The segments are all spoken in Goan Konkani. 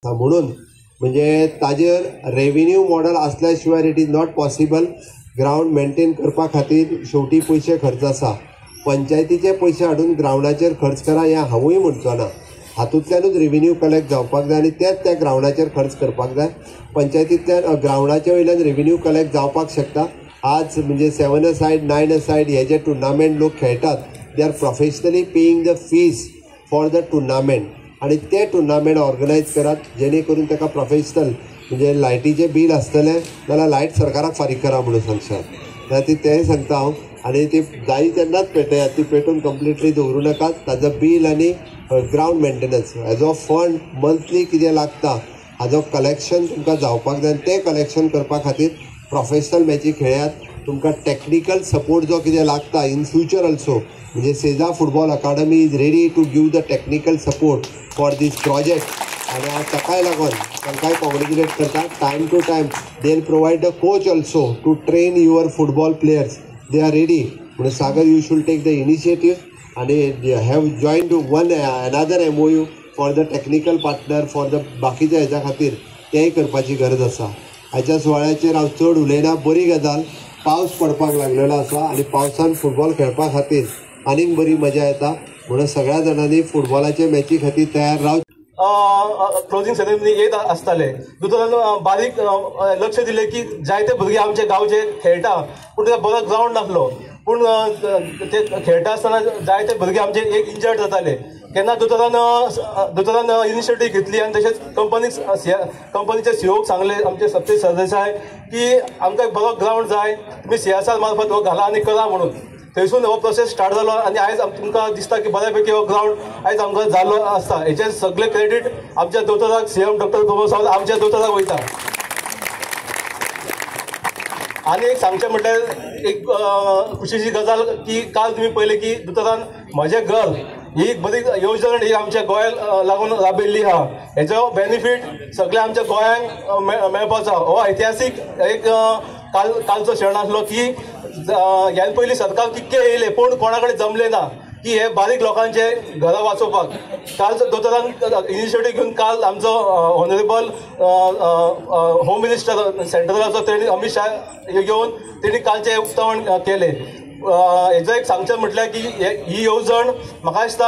म्हणून म्हणजे ताजेर रेव्हेन्यू मॉडल आसल्या शिवाय it is not possible. Ground maintain करपा खातीर शेवटी पयशे खर्च आसा. पंचायतीचे पयशे हाडून ग्रावंडाचेर खर्च करा हें हांवूय म्हणचो ना. हातूंतल्यानूच रेव्हेन्यू कलेक्ट जावपाक जाय आनी तेच त्या ग्रावंडाचेर खर्च करपाक जाय. पंचायतींतल्यान ग्रावंडाच्या वयल्यान रेव्हेन्यू कलेक्ट जावपाक शकता. आज म्हणजे 7 a side 9 a side हे जे टुर्नामेंट लोक खेळटात, they are professionally paying the fees for the tournament आनी ते टुर्नामेंट ऑर्गनायज करात जेणे करून ताका प्रोफेशनल म्हणजे लायटीचें बील आसतलें जाल्यार लायट सरकाराक फारीक करा म्हणून सांगशात जाल्यार ती तेंय सांगता हांव. आनी ती जायी तेन्नाच पेटयात, ती पेटोवन कंप्लिटली दवरूं नाकात. ताजो बील आनी ग्रावंड मेंटेनन्स हेजो फंड मंथली कितें लागता हाजो कलेक्शन तुमकां जावपाक जाय आनी तें कलेक्शन करपा खातीर प्रोफेशनल मॅची खेळयात. तुमकां टॅक्निकल सपोर्ट जो कितें लागता इन फ्युचर ऑल्सो, म्हणजे Seza football academy is ready to give the technical support for this project. आनी हांव ताकाय लागून तांकांय कॉंग्रेच्युलेट करता. Time to time they will provide the coach also to train your football players, they are ready. म्हणून Sagar, you should take the initiative आनी have joined one another MOU for the technical partner for the बाकीच्या हेच्या खातीर तेंय करपाची गरज आसा. हाच्या सुवाळ्याचेर हांव चड उलयना. बरी गजाल, पावस पडपाक लागलेलो आसा आनी पावसान फुटबॉल खेळपा खातीर आनीक बरी मजा येता. म्हणून सगळ्या जाणांनी फुटबॉलाचे मॅची खातीर तयार राव. क्लोजींग सेरेमनी येत आसताले दोतोरान बारीक लक्ष दिलें की जायते भुरगे आमचे गांवचे खेळटा पूण ताका बरो ग्रावंड नासलो, पूण ते खेळटा आसतना जायते भुरगे आमचे एक इंजर्ड जाताले. केन्ना दोतोरान इनिशिएटीव घेतली आनी तशेंच कंपनीचे सीओक सांगलें आमचे सत्य सरदेसाय की आमकां एक बरो ग्रावंड जाय, तुमी सीएसआर मार्फत हो घाला आनी करा म्हणून. थंयसून हो प्रोसेस स्टार्ट जालो आनी आयज तुमकां दिसता की बऱ्या पैकी हो ग्रावंड आयज आमकां जाल्लो आसता. हेचें सगळें क्रेडीट आमच्या दोतोराक, सीएम डॉक्टर प्रमोद सावंत आमच्या दोतोराक वयता. आनी एक सांगचें म्हटल्यार एक खुशीची गजाल की काल तुमी पळयलें की दोतोरान म्हजें घर ही एक बरी येवजण ही आमच्या गोंयाक लागून राबयल्ली आहा. हेजो बेनिफीट सगळ्या आमच्या गोंयांक मेळपाचो. हो ऐतिहासीक एक कालचो क्षण आसलो की ह्यान पयलीं सरकार कितकें येयलें पूण कोणा कडेन जमलें ना की हे बारीक लोकांचे घरां वाचोवपाक. काल दोतोरान इनिशिएटीव घेवन काल आमचो ऑनरेबल होम मिनिस्टर सेंट्रलाचो तेणी अमीत शाह येवन तेणी कालचें उक्तावण केलें. हेजो एक सांगचें म्हटल्यार की ही येवजण म्हाका दिसता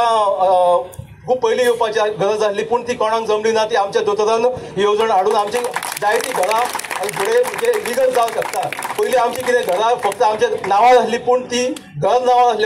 खूब पयलीं येवपाची गरज आसली पूण ती कोणाक जमली ना. ती आमच्या दोतोरान ही येवजण हाडून आमची जायतीं घरां आनी फुडें म्हणजे लिगल जावंक शकता. पयलीं आमची कितें घरां फक्त आमच्या नांवार आसली पूण ती घर नांवार आसली.